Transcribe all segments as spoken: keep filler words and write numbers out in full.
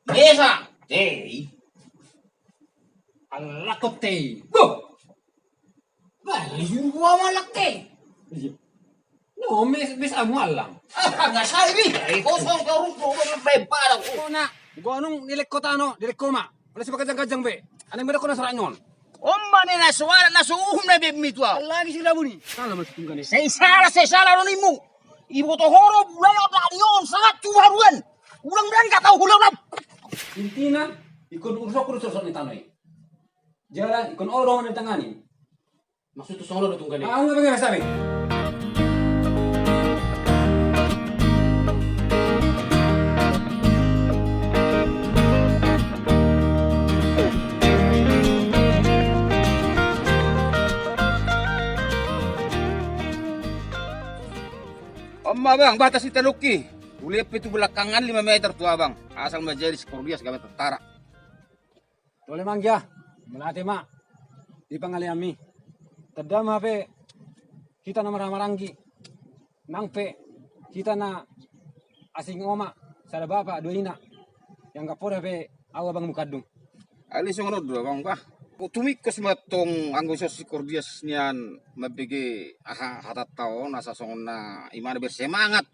Desa. Tei. Alak ko tei. Boh. Bali juru gua malak tei. Iya. No, mes, mes amu alang. Ah, nggak salah, Bi. Kosong, kosong, kosong, bebas. Oh, na. Gua nung dilek kota, no, dilek koma. Wala sipaganjang-ganjang be. Anang beda kona saranyon. On ma na so alat na so uhum na be mi tu au. Lagi si rabu ni. Salah masuk tungkan ni. Sai salah, sai salah, no nimu. Iboto ho do, bulai on, dadi on, sangat tu haruan. Ulang dan gak tahu ulang lam. Intina, ikon urusok, urusok ni tano i. Jala, ikon olo dongan di tangani. Maksud tu songon on do tungkan i. Ah, nggak pengen rasa be. On ma, Bang, batas ni tanonki. Ulian pe tu belakangan lima meter tu abang. Asal manjadi si Kordias gabe tentara. Tole ma anggia, mauliate ma di pangaleanmi. Tanda ma hape hita na marhahamaranggi. Nang pe hita na asing oma, sada bapa, dua ina. Yang gak poda pe au abang mukandung. Alai songon on do abang bah. Tumingkos ma tong anggo ison si Kordias nian mambege aha hatanta on asa songon na imana bersemangat.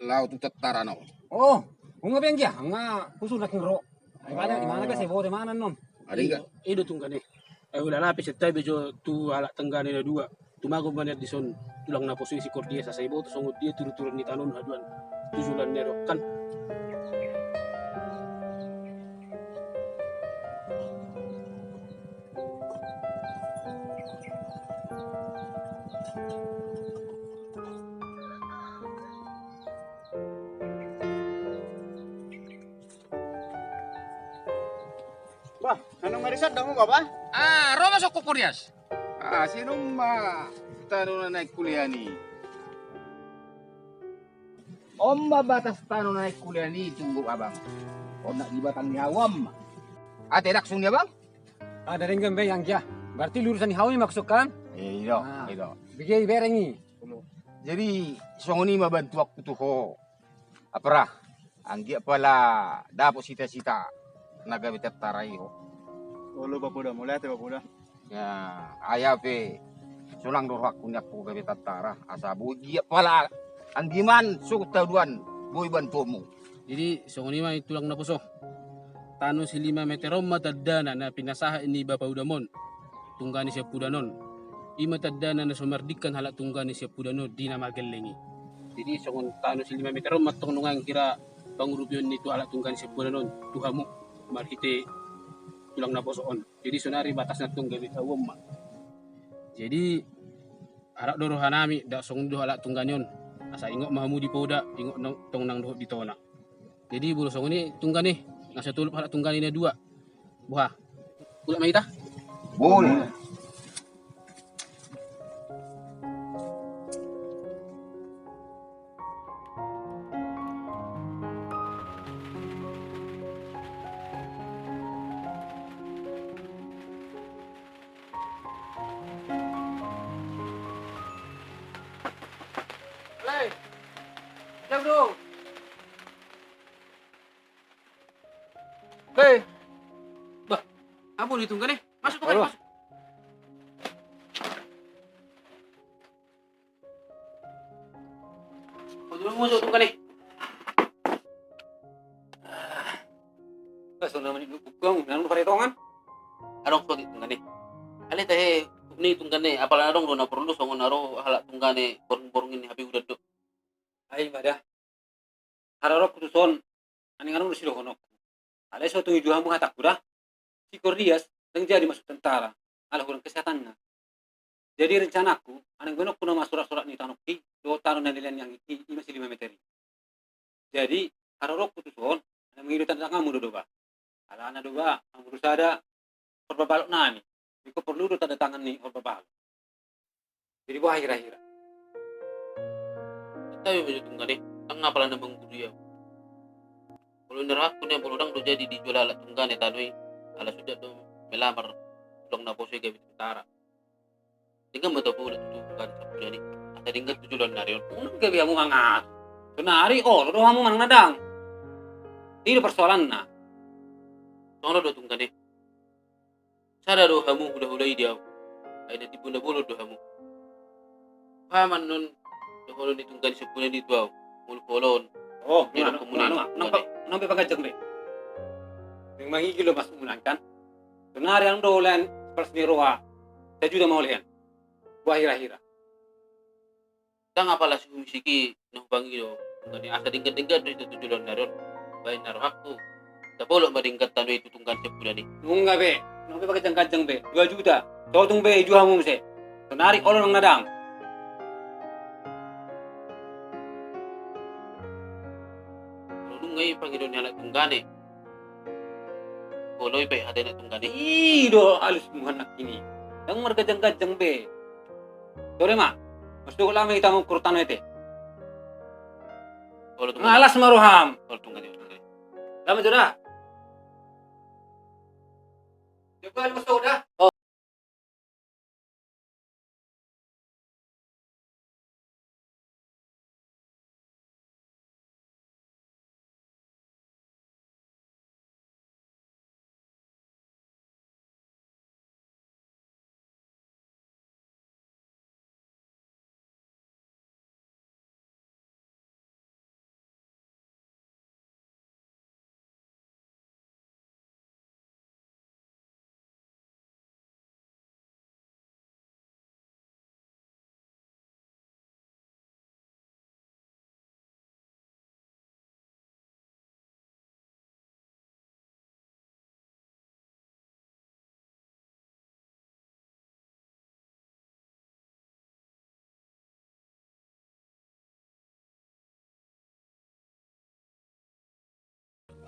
Laho tu tentara na on. Oh, nunga be anggia, nunga khusus na king ro. Imana, imana be sai boto imana non. Ada enggak? I do tungkan i. Ai hulala pe setta be jo tu halak tenggane na dua. Tumagon ma nian dison tulang naposo i si Kordias asa iboto songon dia turuturan ni tano on haduan tu joloan ni ari on kan. Bah, anu ngarisan damu bapa? Ah, ro ma sokko Kordias. Ah, sian on ma tano na naeng kulean i. On ma batas tano na naeng kulean i tunggu abang. On na di batang ni hau on ma. Ate dak sung ni abang? Ah, dari nggembe yang kia. Berarti lurusan ni hau i maksud kan? Iya, iya. Bege i bereng i. Jadi songon i ma bantuanku tu ho. Apara, anggiat pala dapot sita-sita na gabe tentara i ho. Olo bapa da, mauliate bapa da. Ya, ai pe sonang do rohangku nian ho gabe tentara. Asa boi giat pala anggiman so taduan boi bantuanmu. Jadi songon i ma i tulang naposo. Tano si lima meter on ma tandana na pinasahat ni bapa udam on. Tunggane siampudan on. I ma tandana na so mardingkan halak tunggane siampudan on di na margelleng i. Jadi songon tano si lima meter on ma tong nunga hira pangurupion ni tu halak tunggane siampudan on tu hamu marhite tulang naposo on. Jadi sonari batasna tong gabe hau on ma. Jadi arap do rohanami dak songon i do halak tunggane on. Asa ingot ma hamu di poda, ingot tong nang dohot di tona. Jadi molo songon i tungkan i, nga so tolop halak tungkan i na dua. Boha? Mulak ma hita? Boleh. Hei, siap dong. Hei. Bah, ampun, ditungkan i. Masuk, tungkan i, masuk. Masuk, tungkan i. Bah, songon na manuk buka, nang paretongan. Adong so tungkan i. Alai tahe ni tungkan i, apala adong do na porlu songon na ro halak tunggane borngin-borngin i hape udan do. Ai ma da. Haroroku tuson, aning adong do sidohononku. Alai so tung ijo hamu hatangku da. Si Kordias, ndang jadi masuk tentara. Ala hurang kesehatanna. Jadi rencanaku, aning baenonku nama surat-surat ni tanonki, dohot tano na nilean ni anggingki, i ma si lima meter i. Jadi, haroroku tuson, aning mangido tanda tanganmu do doba. Alana doba, hamu do sada, horba balok nami. Ingkon porlu do tanda tangan ni horba balok. Jadi boha hira-hira. Tapi bejo tungkan i, ndang apala na mangguru ia. Molo ni rohangku nian molo ndang do jadi dijual halak tunggane tano i, ala suda do melamar tulang naposo i gabe tentara. Denggan ma tabo ulat tu tungkan i. Asa denggan tu joloan ni ari on. Unang gabe hamu mangaso. Sonari olo do hamu manang na ndang. I do persoalanna. Songon on do tunggane. Sada do hamu hulahula i di au. Ai na tibu na bolon do hamu. Paman non dohonon ni tunggane sampudua i tu au. Molo pola on. Oh, nang pe paganjang be. Memang manggigil do masuk munan kan. Sonari adong do ulean seperti ni roha. Sajuta ma ulean. Buah hira-hira. Ndang apala si humisiki na hupangido. Tunggane asa denggan-denggan do hita tu joloan ni ari on. Baen na rohangku. Tapolop ma denggan tano i tu tunggane sampudua i. Nunga be. Nunga be paganjang-ganjang be. Dua juta. Totung be, ijua hamu muse. Sonari olo nang na dang. Molo nunga i pangido ni anak tunggane. Boloi pe hata anak tunggane. I do alus muhan nangkin i. Ndang marganjang-ganjang be. Tore ma. Masuk lama hita ngukur tano ete. Olo tunggane. Ngalas ma roham. Olo tunggane. Lama jo da. Jago alus masuk da.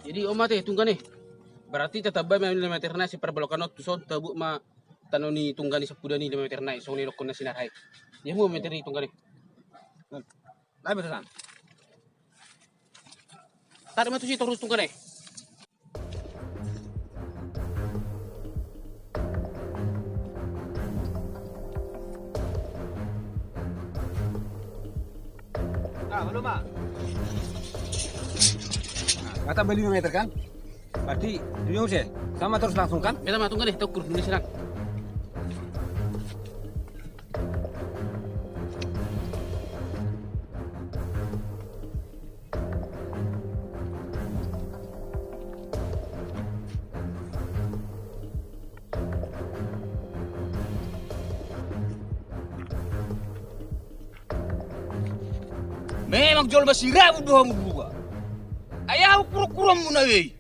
Jadi on ma ate tunggane. Berarti tatambai ma lima meter nai sian parbalokan on tu son, tabuat ma tano ni tunggane sampudua i lima meter nai songon na nidokkon na sinarhai. Ia muna meter i tunggane. Tarik ma tusi torus tunggane. Kata beli meter kan? Berarti dia usah sama terus langsung kan? Kita matung kan deh, tukur dulu serang. Memang jolma sirabut do hamu dua. Ai ahu ukur-ukuronmuna be i.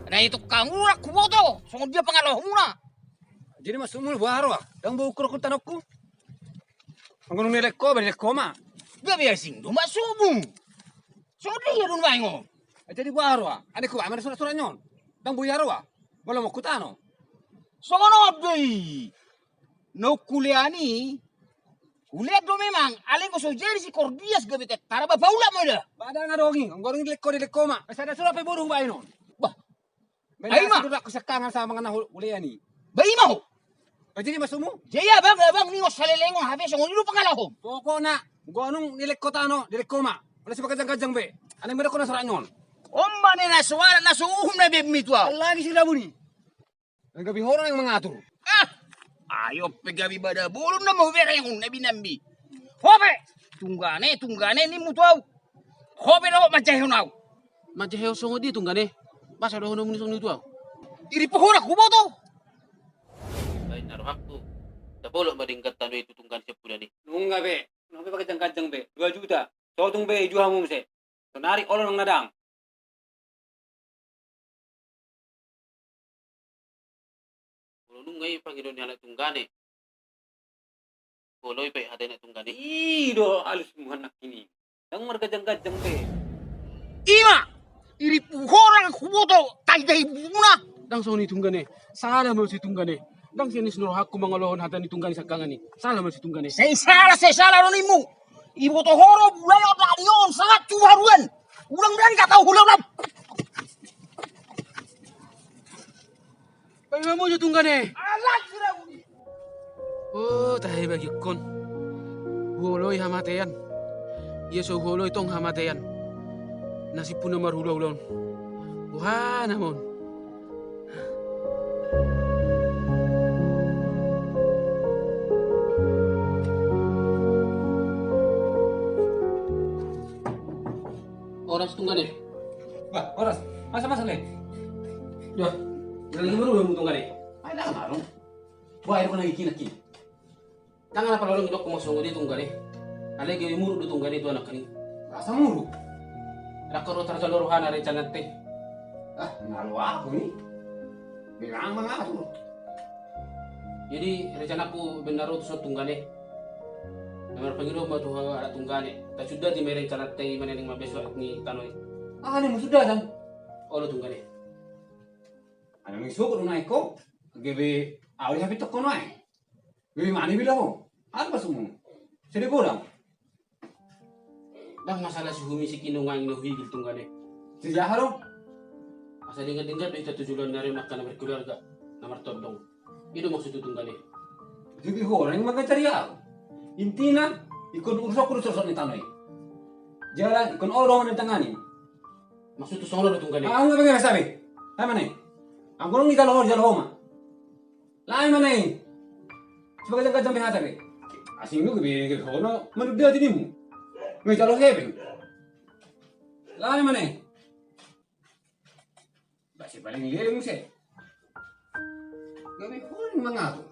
Na itu kamu rak huboto songon dia pangalaho muna. Jadi maksudmu boha roha? Dang boi ukur-ukur tanokku. Anggo nung nilek ho, ba nilek ho ma. Gabe asing do maksudmu. Songon dia do nuaeng on. Jadi boha roha? Ane hubaen ma surat-surat ni on. Dang boi roha. Molo mangkutano. Songon on do i. Na hulean i. Hulean do memang. Alai anggo so jadi si Kordias gabe tentara ba paulak ma i da. Ba dang adong i. Anggo adong i nilek ho, nilek ho ma. Sada surat pe boru hubaen on. Bah. Ai ma. Sudah aku sekangan sama ngana hulean i. Ba i ma ho. Jadi maksudmu? Jadi abang, abang ni saleleng on hape songon i do pangalahom. Pokokna anggo nung nilek ho tano, nilek ho ma. Olo si paganjang-ganjang be. Ane mada ho na surat ni on. On ma ne na so adat na so uhum na baenmi tu ahu. Lagi si rabuni. Gabe ho do naeng mangatur. Ah. Ai on pe gabe bada bolon nama hubereng on na binambi. Ho pe. Tunggane, tunggane nimmu tu ahu. Ho pe dohot manjahehon ahu. Manjahehon songon dia tunggane? Boasa dohononmu songon i tu ahu? Iri pe ho do huboto. Baen na rohangku. Tapolop ma denggan tano i tu tunggane sampudua i. Nunga be. Nunga be paganjang-ganjang be. Dua juta. Totung be, ijua hamu muse. Sonari olo nang na dang. Molo nunga i pangido ni anak tunggane. Boloi pe hata anak tunggane. I do alus muhan nangkin i. Dang marganjang-ganjang be. I ma. Iri pe ho do huboto tahi-tahi bubuna. Dang songon i tunggane. Salah ma au si tunggane. Dang sian isi ni rohangku mangalohon hata ni tunggane sangkangan i. Salah ma au si tunggane. Sai salah, sai salah do nimmu. Iboto ho do mulai on dadi on sahat tu haruan. Ulang dan kata ulang. Paima muse tunggane. O tahe bagihon. Huoloi hamatean. Ia so huoloi tong hamatean. Nasibhu na marhulahula on. Wah, namun. Horas, Tunggane. Bah, horas. Masa, masa, Le. Dah, lagi baru, Tunggane. Ai, dah, marung. Wah, itu kena gigi lagi. Ndang na parlu didok songon i, Tunggane. Alai gabe muruk do, Tunggane, tu anak ni. Asa muruk? Ndang ro tarjalo rohana rencananta i. Ah, na ro ahu ni. Memang mangatur. Jadi, rencanaku baen na ro tuson, Tunggane. Na marpangidoan ma tu halak Tunggane. Tasundati ma rencananta i maneneng mambahen surat ni tano i. Ah, ni ma sundatan? Olo, Tunggane. Ana ni sogot do na iko. Gabe ahu dihapitonhon ahu. Gabe manang i bila ho. Aha maksudmu? Sede godang. Ndang masalah sihumisi kinungangi na huigil, Tunggane. Sejak haro? Asa denggan-denggan do hita tu joloan ni ari on angka na berkeluarga, na martondong. I do maksudhu, Tunggane. Jadi ho, orang yang mengajari aku. Intina, ingkon urusanku do surat ni tano i. Jala, ingkon olo do ahu na tangani. Maksudhu songon on do, Tunggane. Ah, nunga bege, sabe. Hai, mane. Anggo nunga dijalo ho, dijalo ho ma. Lae ma na i. Sipaganjang-ganjang be hata be. Asing do gabe, gabe ho na manunda dirimu. Nunga dijalo hepeng. Lae ma na i. Basi paling leleng se. Gabe ho na mangatur.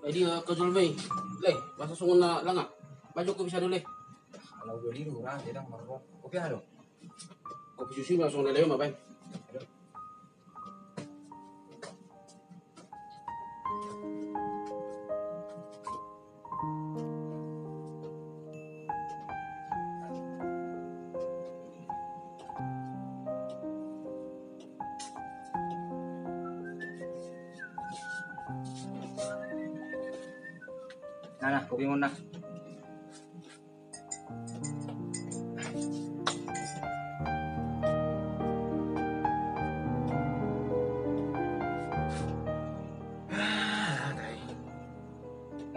Ai dia, eh, kajol mai. Le, masa songon na langa. Maju ko bisa dulu, Le. Kalau gue di lurah, dia dang merokok. Kopi ado? Kopi susu ma songon na lewat ma, Bang. Nah, nah, kopi mu nah.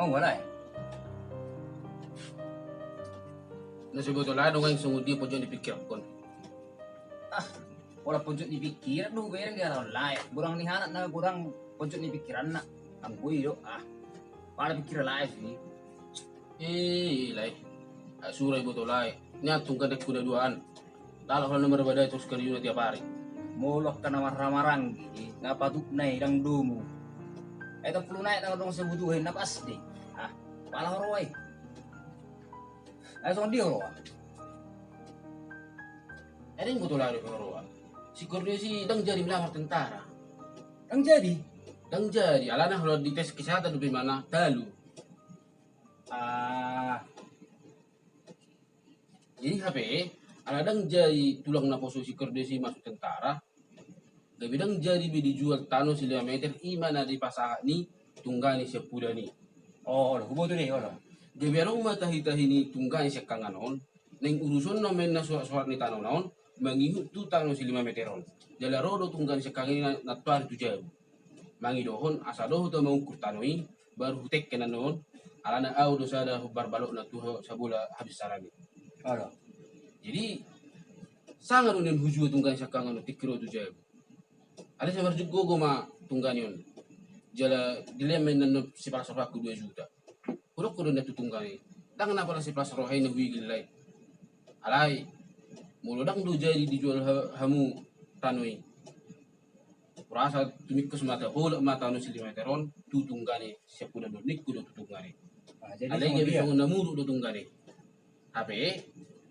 Mau wala ya? Na so boto lah dong, yang sungguh dia pojok di pikiran kon. Ah, pola pojok di pikiran do, bereng dia lae. Godang ni anak na godang pojok ni pikiranna. Anggo i do, ah. Pala pikiran lae sih. Eh, lae. Ah, sura iboto lae. Ni antung kadek kuda duaan. Lalo kalau nomor badai terus kerjuna tiap hari. Molo angka na marhamaranggi, na patuk na i dang domu. Eh, tak perlu naik na dong sebutuhin na pas deh. Ah, pala horoi. Ayo songon dia horoi. Ering boto lae do horoi. Si Kornelius i dang jadi melamar tentara. Dang jadi? Dang jadi. Alana kalau di tes kesehatan dope mana talu. Ah. Jadi hape, ala dang jadi tulang naposo si Kornelius i masuk tentara. Gabe dang jadi be dijual tano si lima meter i ma na dipasahat ni Tunggane Siampudan i. Oh, olo, huboto deh, olo. Gabe adong ma tahi-tahi ni Tunggane Siangkangan on, naeng urusonna ma inna surat-surat ni tanona on, mangihut tu tano si lima meter on. Jala ro do Tunggane Siangkangan i na, nantoari tu jabu. Mangidohon asa dohot ahu mangukur tano i, baru hutengke annon, alana ahu do sada hombar balokna tu ho, sabola habinsaran i. Olo. Jadi, sanga do nian hujua Tunggane Siangkangan on tingki ro tu jabu. Alai sai marjukgogo ma Tunggane on. Jala dilehon ma inna annon sipalas rohangku dua juta. Hudok do inna tu Tunggane i. Dang na pala sipalas roha i na huigil lae. Alai, molo dang do jadi dijual ha-, hamu tano i. Hurasa tumingkos ma taholak ma tano si lima meter on tu Tunggane Siampudan on, ningku do tu Tunggane. Ah, jadi alai songon dia. Gabe songon na muruk do Tunggane. Hape,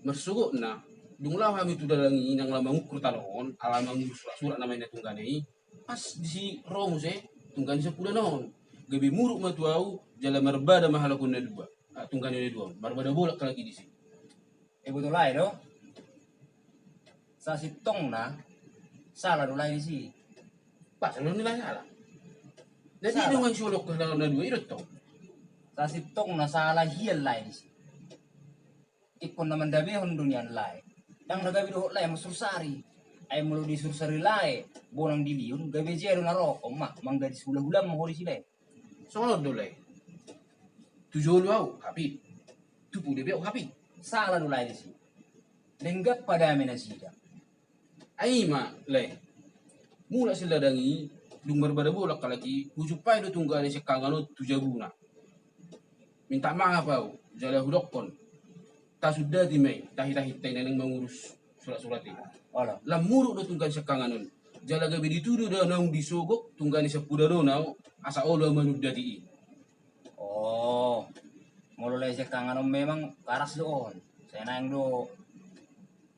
marsogotna, dung laho hami tu dalan i nang laho mangukur tano on, ala mangurus surat-surat na ma inna Tunggane i, pas disi ro muse Tunggane Siampudan on. Gabe muruk ma tu ahu, jala marbada ma halak on na dua. Ah, Tunggane on na dua on. Marbada bolak halak i disi. Eh, boto lae do. Sasintongna sala do lae disi. Pas, lae, nilai sala. Jadi sala. Dong, siolok ke dalam na dua i do tong. Sasintongna sala hian lae disi. Ingkon na mandamehon do nian lae. Dang na gabe dohot lae masursari. Ai molo disursari lae bonang dilehon, gabe jea do na ro, on ma manggadis hula-hula ma ho disi lae. Songon on do lae. Tu jolo au hape, tu pudi pe au hape. Sala do lae disi. Denggan padame nasida. Ai ma lae. Mulak sian ladang i, dung marbada bolak halak i, hujumpai do tungga ni siangkangan on tu jabuna. Minta maaf au, jala hudokkon. Tasundati ma i, tahi-tahi hita i na naeng mangurus surat-surat i. Olo. Lam muruk do tungga ni siangkangan on. Jala gabe ditudu do naung disogok tungga ni siampudan on au, asa olo au manundati i. Oh, molo lae siangkangan on memang karas do on. Sai naeng do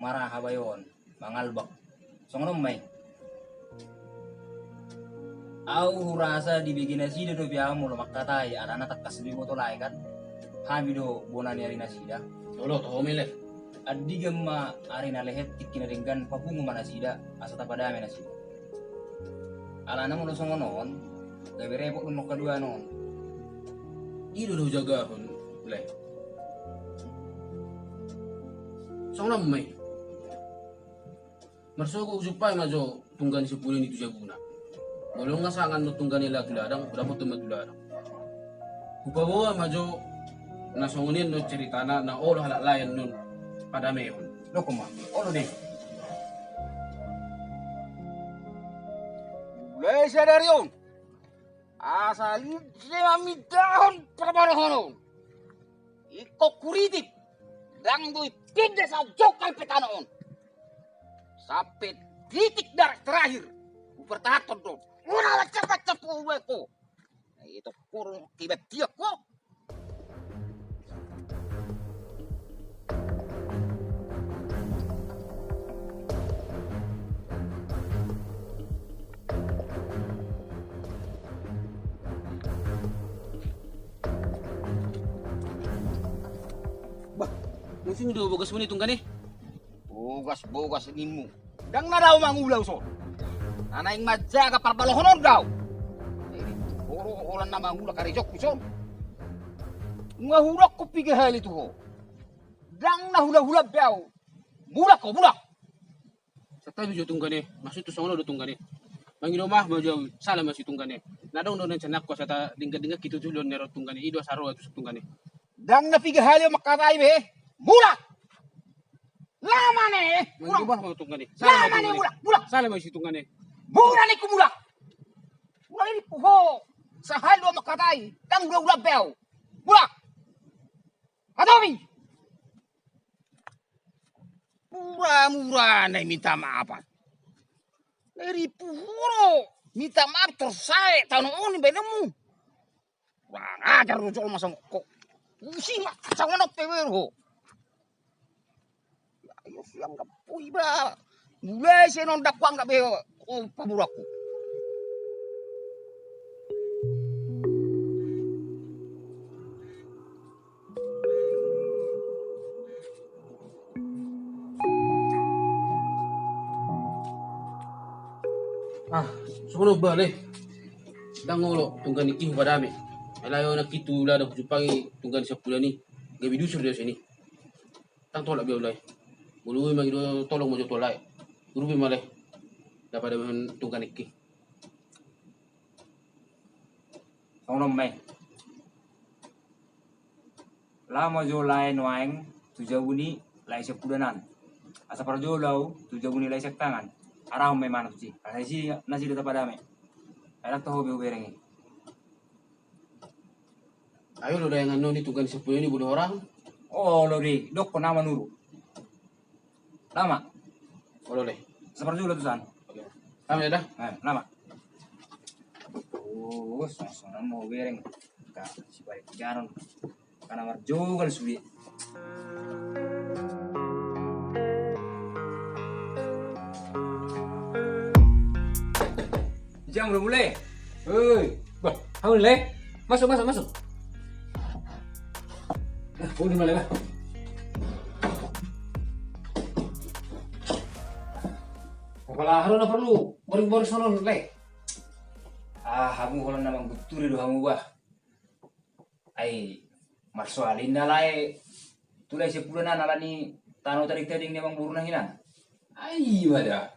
maraha bayo on, mangalbak. Songon on ma i. Au hurasa dibege nasida dope au molo mangkatai, alana tangkas do diboto lae kan. Hami do bona ni ari nasida. Olo, toho ma i lae. Andigan ma ari na lehet, tingki na denggan, papungu ma nasida, asa tapadame nasida. Alana molo songon on, gabe repot do nangkin haduan on. I do na hujagahon lae. Songon on ma i. Marsogok hujumpai ma jo tungga ni siampudan i tu jabuna. Molo nga sanga annon tungga ni lae tu ladang, hudapothon ma tu ladang. Hupaboa ma jo na songon i annon ceritana, na olo halak lae annon padamehon. Dokkon ma, olo do i. Mulai sadari on, asa lise mamindahon parboruon on. Ingkon huritik, ndang boi pinda sajongkal pe tano on. Sampe titik darah terakhir, hupertahanhon do. Unang cepat cepat ho. Na i do hurung tiba tiak ho. Bah, muse do bogasmuna i tungga ni? Bogas, bogas nimmu. Ndang na dao mangula au son. Na naeng manjaga parbalohon on do au. Olo, holan na mangula karejongku son. Nga hudokkon piga hali tu ho. Ndang na hula-hula be au. Mulak ho, mulak. Santabi jo tungga ni, maksudhu songon on do tungga ni. Mangido maaf ma jo au, sala ma si tungga ni. Na adong do na ninsannangku asa tadenggan-denggan hita tu joloan ni ari on tungga ni, i do asa ro au tu son tungga ni. Ndang na piga hali au mangkatai be, mulak! Lama ne! Mangido maaf ma tungga ni. Sala ma tungga ni. Mulak, mulak! Sala ma si tungga ni. Mulak ningku, mulak! Mulak ningku ho! Sahali do au mangkatai, ndang hula-hula be au. Mulak! Hatopi! Mura-mura na i minta maaf. Na i ripu ho do minta maaf, torsae tano on baenonmu. Kurang ajar do jolma songon ho. Pusing ma songon on pe be ho. Ayo siam gampui ba. Mulai sian on ndang huanggap be ho paboruonku. Ah, songon on ba lae. Ndang olo tungga ningki hupadame. Alai on nangkin tu ladang hujumpangi tungga ni siampudan i. Gabe dusur do sian i. Ndang tolap be au lae. Molo boi mangido tolong ma jo tu lae. Urupi ma lae. Dapot damehon tungga ningki. Songon on ma i. Laho ma jo lae nuaeng tu jabu ni lae siampudan an. Asa parjolo au tu jabu ni lae siangkangan. Arahon ma i manuk si. Asa disi nasida tapadame. Ai ndang toho be hubereng i. Ayo lo daeng annon i tungga ni siampudan i boi horang. Olo do i, dokkon na manuru. Lama. Olo le. Sabar jolo tu san. Lama ya dah. Eh, lama. Oh, songon-songon mau bereng. Ka si baik jaron. Karena marjogal sulit. Jam udah mulai. Hei, bah, haun le. Masuk, masuk, masuk. Nah, udah mulai, bah. Kepala haru na perlu boring-boring sonon le. Ah, hamu holan na mangguturi do hamu bah. Ai marsoal inna lae tu lae siampudan an ala ni tano tading-tading ni amang boru na hinan. Ai ima da.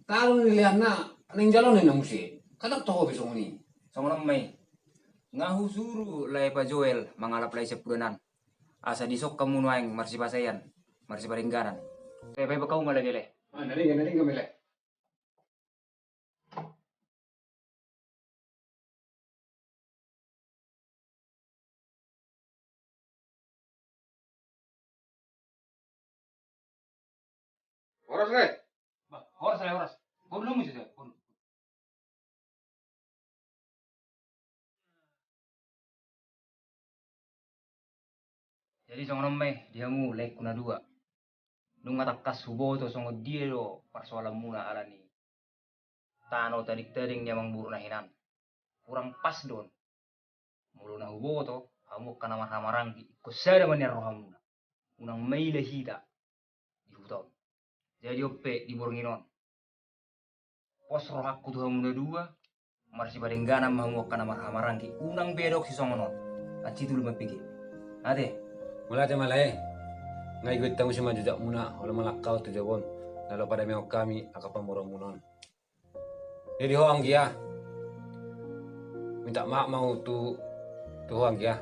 Tano ni lehanna naeng jalo na muse. Kadang toho be songon i. Songon on ma i. Nga husuru lae pa Joel mangalap lae sian pudanan. Asa dison hamu nuaeng marsipasaean, marsipadengganan. Lae, baen hamu ma lae, Lae. Ah, na denggan, na denggan ma i, Lae. Horas, Lae. Bah, horas, Lae, horas. Ho, lomo muse, ho. Jadi songon on ma i di hamu laengku na dua. Nunga tangkas huboto songon dia do parsoalanmuna alani tano tadingtading ni amangboru na hinan. Kurang pas do on. Molo na huboto, hamu angka na marhahamaranggi, ingkon sada ma nian rohamuna. Unang maila hita di huta on. Jadi on pe di borngin on, pos rohangku tu hamu na dua, marsipadengganan ma hamu angka na marhahamaranggi, unang be adong sisongon on. Hansit ulu mambege. Ate. Mauliate ma, Lae. Nga igot hamu simanjujungmuna, olo ma langkaon tu jabu on, na laho padamehon hami angka pamoruonmuna on. Jadi ho anggia, minta maaf ma ahu tu, tu ho anggia.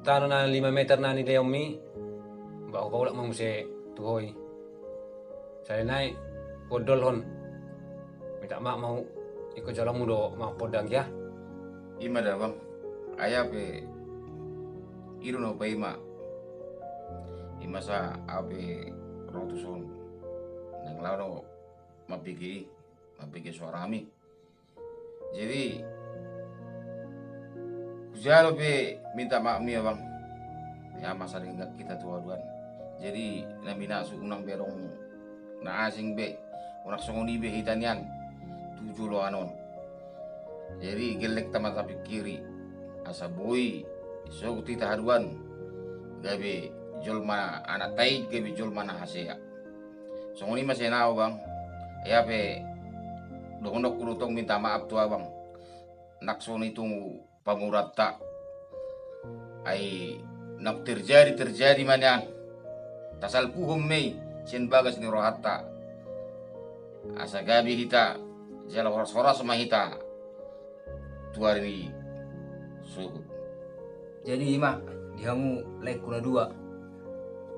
Tano na lima meter na nilehonmi, ba hupaulak ma muse tu ho i. Sahali nai huondolhon. Minta maaf ma ahu, ingkon jaloonmu do mangampon da anggia. I ma da, Bang. Ai aha pe, i do na hupaima. I ma asa ahu pe ro tuson, naeng laho do mambege i, mambege suarami. Jadi hujalo pe minta maaf ma i, Bang. Ia masa denggan hita tu haduan. Jadi na binahen unang be adong na asing be, unang songon i be hita nian tu joloan on. Jadi gelleng ma tapingkiri asa boi sogot hita haduan, gabe jolma anak tahi, gabe jolma na hasea. Songon i ma sian ahu, Bang. Ia pe dohononku do tong minta maaf tu abang, nang songon i tung pamoruonta. Ai naung terjadi, terjadi ma nian. Tasalpuhon ma i sian bagas ni rohanta, asa gabe hita jala horas-horas ma hita tu ari ni sogot. Jadi i ma di hamu laengku na dua,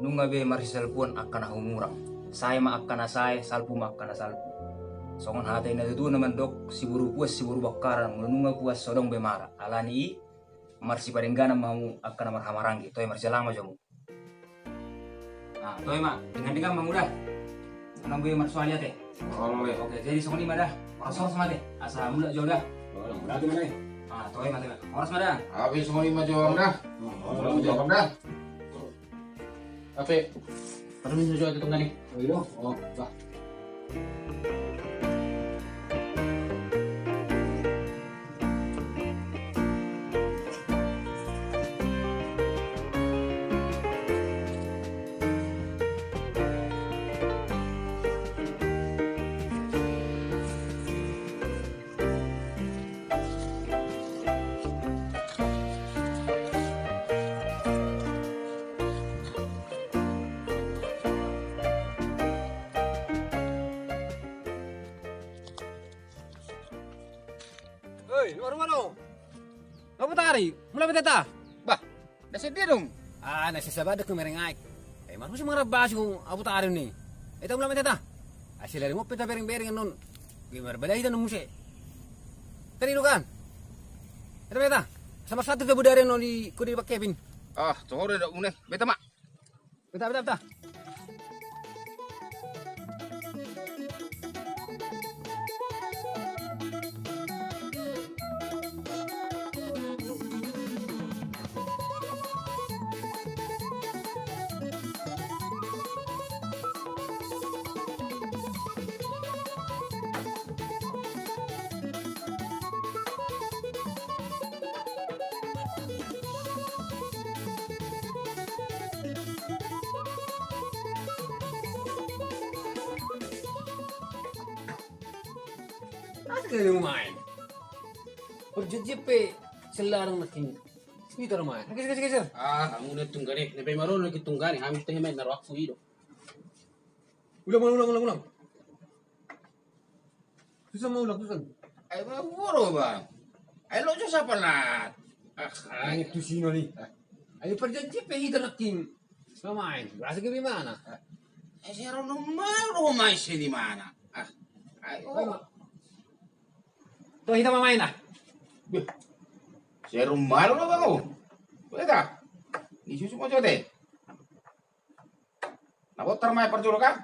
nunga be marsisalpuon angka na humurang. Sae ma angka na sae, salpu ma angka na salpu. Songon hata ni natuatua na mandok, siboru puas siboru bangkaran, molo nunga puas so adong be mara. Alani i marsipadengganan ma hamu angka na marhahamaranggi. Toe, marsilang ma jo hamu. Ah, toe ma, denggan-denggan ma hamu da. Unang be marsoal, ate. Oke, jadi songon i ma da. Horas-horas ma, ate. Asa mulak jo da. Ah, toe ma, ate. Horas ma da. Ape songon i ma jo da. Horas ma jo da. Ape. Parmisi jo, ate, tunggang i. Oh, iyo. Oh, bah. Hei, luar rumah dong. Abu Tari, mulak be hita? Bah, na sadia dung? Ah, na sadia do humereng aek. Eh, marhusip mangarap basi Abu Tari ni. Hita mulak be hita? Asi lari mo pe tabereng-bereng annon. Ge marbalahi hita annon muse. Tadi do kan? Hita be hita? Sama satu ke budari annon di kudi di Pak Kevin. Ah, tohore dak une. Be hita ma. Be hita, be hita, be hita. Asli dari rumah ini. Perjanjian pe selarang nanti. Sini taruh main. Geser, geser, geser. Ah, hamu na tunggang i. Na pe maro na tunggang i. Hamu teh main naruh aku i do. Ulang, ulang, ulang, ulang, ulang. Susan ma ulang, Susan. Ai, ma, boro, Bang. Ai lo jo sapalat. Ah, ai tu sino ni. Ai perjanjian pe hita nangkin. Mamaen, rasa ke di mana? Ai sero no malu main se di mana? Ah, ai. To hita mamaen ah. Sero malu lo bang. Boleh tak? Ni susu mau cote. Na bontar ma i parjolo kan?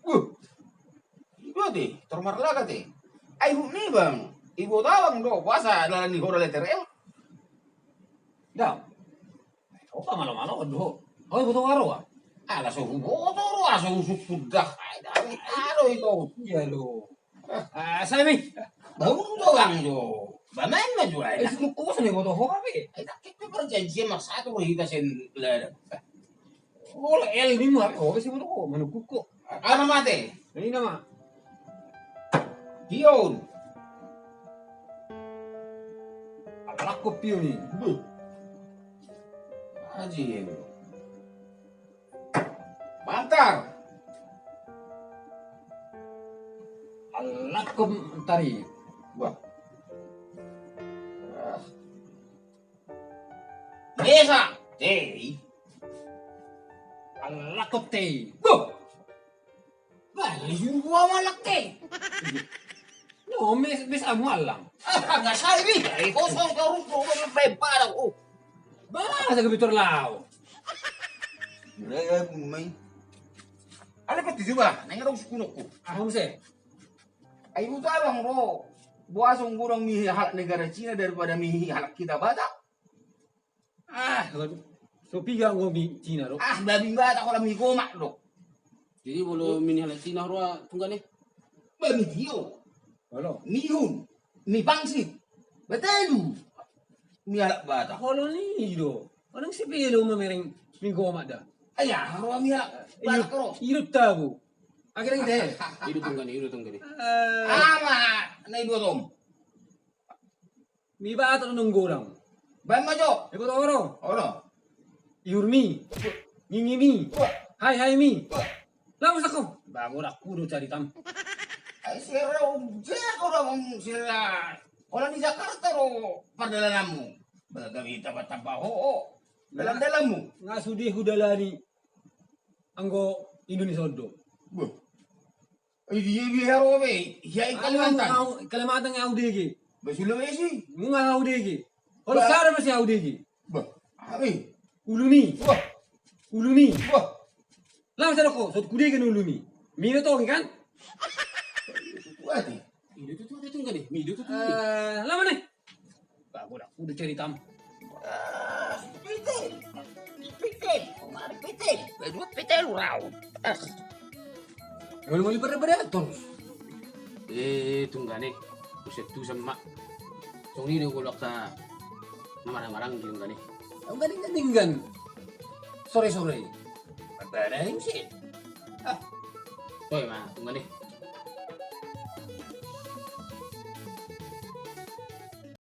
Wah. Iba te, tor marlaga te. Ai hut ni bang. Iboto abang do, boasa dalan ni hora letter L. Dang. Opa malo-malo do. Oh, iboto waro ah. Ala so huboto ro, ala so husuk sudah. Ai dang aro ito. Iya lo. Ah, sai mi. Bangun jo bang jo. Bamaen ma jo ai. Eh, sukuk kos ni boto ho ape. Ai tak kita perjanjian mas satu ro hita sen ladang. Oh, L ni mu ape ho si boto ho manukuk ko. Ana mate. Ini nama. Pion. Alak ko pion ni. Buh. Aji ya. Bantar. Alak ko tari. Wah. Ah. Desa. Tei. Alak ko tei. Buh. Bali juru gua malak tei. No, mes mes amu alang. Ah, nggak sai ni. Kosong kau rumput kau main parang. Oh. Bala sa gabitor lao. Udah ya, main. Ale pati juga, nengah dong sukunokku. Aham se. Ai buta abang ro. Boasa unggurang mihi halak negara Cina daripada mihi halak kita Batak. Ah, so piga nggo mi Cina do. Ah, babi Batak holan mi gomak do. Jadi bolo mihi halak Cina ro tunggal ni. Babi tio. Halo. Mihun. Mi pangsit. Batelu. Mi halak Batak. Halo ni do. Orang si pelo mamereng mi gomak da. Aya, ro mi halak Batak ro. Ido tabu. Akhirnya gitu. Ido tunggal ni, ido tunggal ni. Ama, na ido tom. Mi Batak do nunggorang. Baen ma jo. Iko do oro. Oro. Ihur mi. Ngingi mi. Hai hai mi. Lamu sako. Bago dakku do caritam. Ai sira ujak orang sira. Kalau di Jakarta ro perdalananmu. Bagawi taba-taba ho. Dalam-dalammu. Nga sude hudalani. Anggo Indonesia do. Buh. Ai dia biar apa? Ya Kalimantan. Kalimantan au dege. Ba Sulawesi. Nunga au dege. Kalau sara masih au dege. Bah, abi. Ulumi. Wah. Ulumi. Wah. Langsung aku, satu kudege ulumi. Mino togi kan? Wati. Ini tuh tuh itu enggak nih. Mino tuh tuh. Eh, lama nih. Bago dakku do caritam. Pitel. Pitel. Kemari pitel. Kedua pitel rau. Muli-muli pada-pada terus. Eh, tunggal ni. Buset tu sama. Songon i do golok ta. Namarang-marang di tunggal ni. Tunggal ni kan dinggan. Sore-sore. Pada ini sih. Ah. Oi, ma, tunggal ni.